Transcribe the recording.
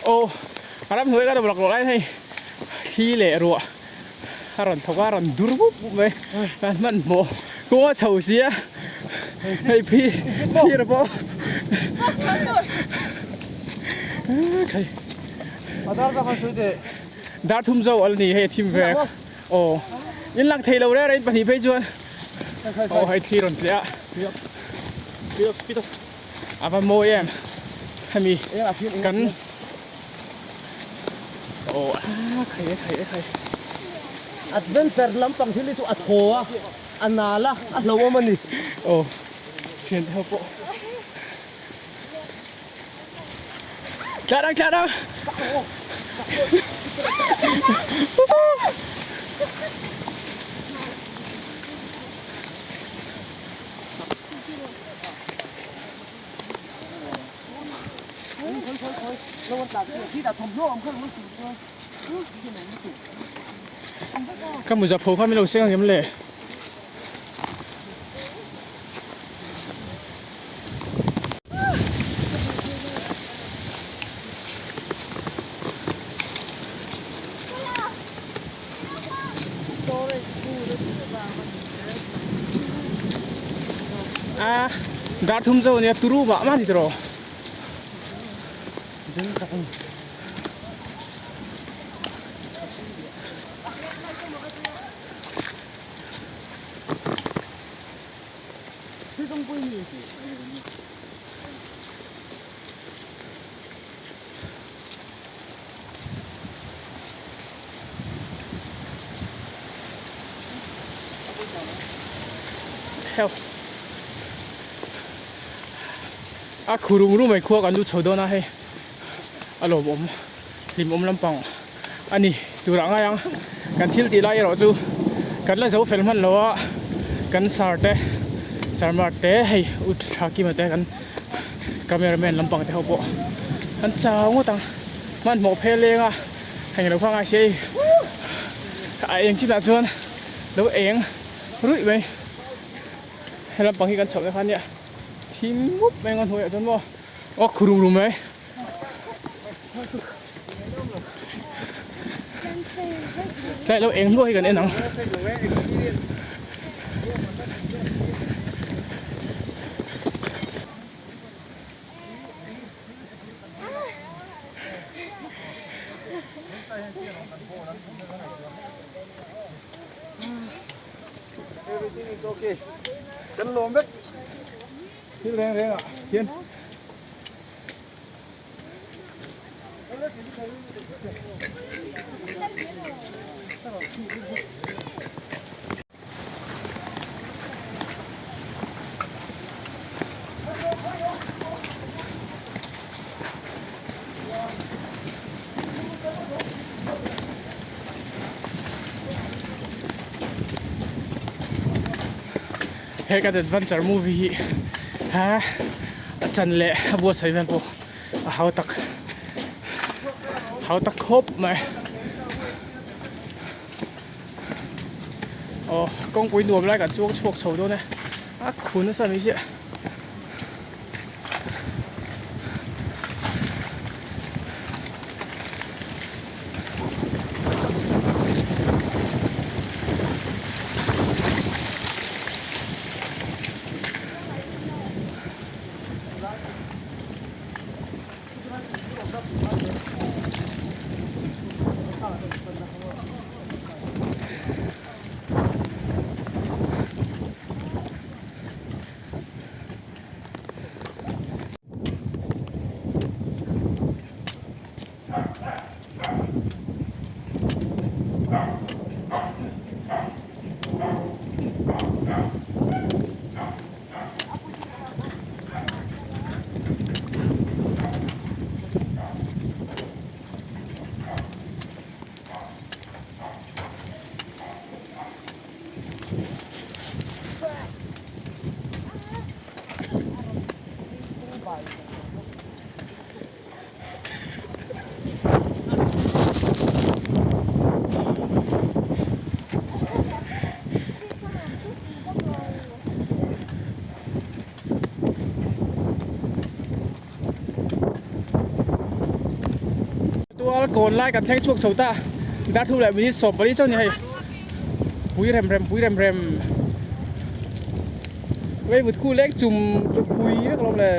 Aw a ramhnuai ka dawm laklawh laiin hei thli leh ruah a rawn thawk a a rawn dur bup bup mai kan hmanhmawh kawng a chho si a hei phi phir pawh khai dar thum zo a la ni hei a thim vek aw in lang thei lo reng reng pahnih phei chuan aw hei thli rawn tleh a a va mawi em hemi kan aw a khai e khai e khai. Adventure lampang thil hi chu a thaw a, a nal a, a hlauhawm a ni. Aw thian te ho pawh tla dang tla dang. Ka muzap ho kha min lo seng ang em le? A dar thum zo ania turu mah mah a ni tawh Heuh a khu rum rum mai khua kan lut chho dawn a hei a lawmawm hlimawm lampang a ni turah ngai ang kan thil tih lai erawh chu kan la zo fel hman lo a kan sar te sarmar te hei u tha kima te kan camera man lampang te ho pawh an chau ngawt ang hmanhmawh phel leng a heng lo kha ngai se a eng chinah chuan lo eng ruih mai he lampang hi kan chhoh na kha nia thim mup mai ang a hnuaiah chuan maw aw khu rum rum mai. Tlai lo eng hluah hi kan en ang. Kan lawm vek thil reng reng ah hian. He kan adventure movie hi ha a chan leh a buatsaih vel pawh a hau tak hau tak khawp mai aw kawngpui nuam lai kan chuang chhuak chho dawn e a khu nasa mai chiah. Tual kawn lai kan thleng chhuak chho ta dar thu leh minute 14 chauh a ni hei pui rem rem pui rem rem vei vut khu leng chum chu pui vek alawm le.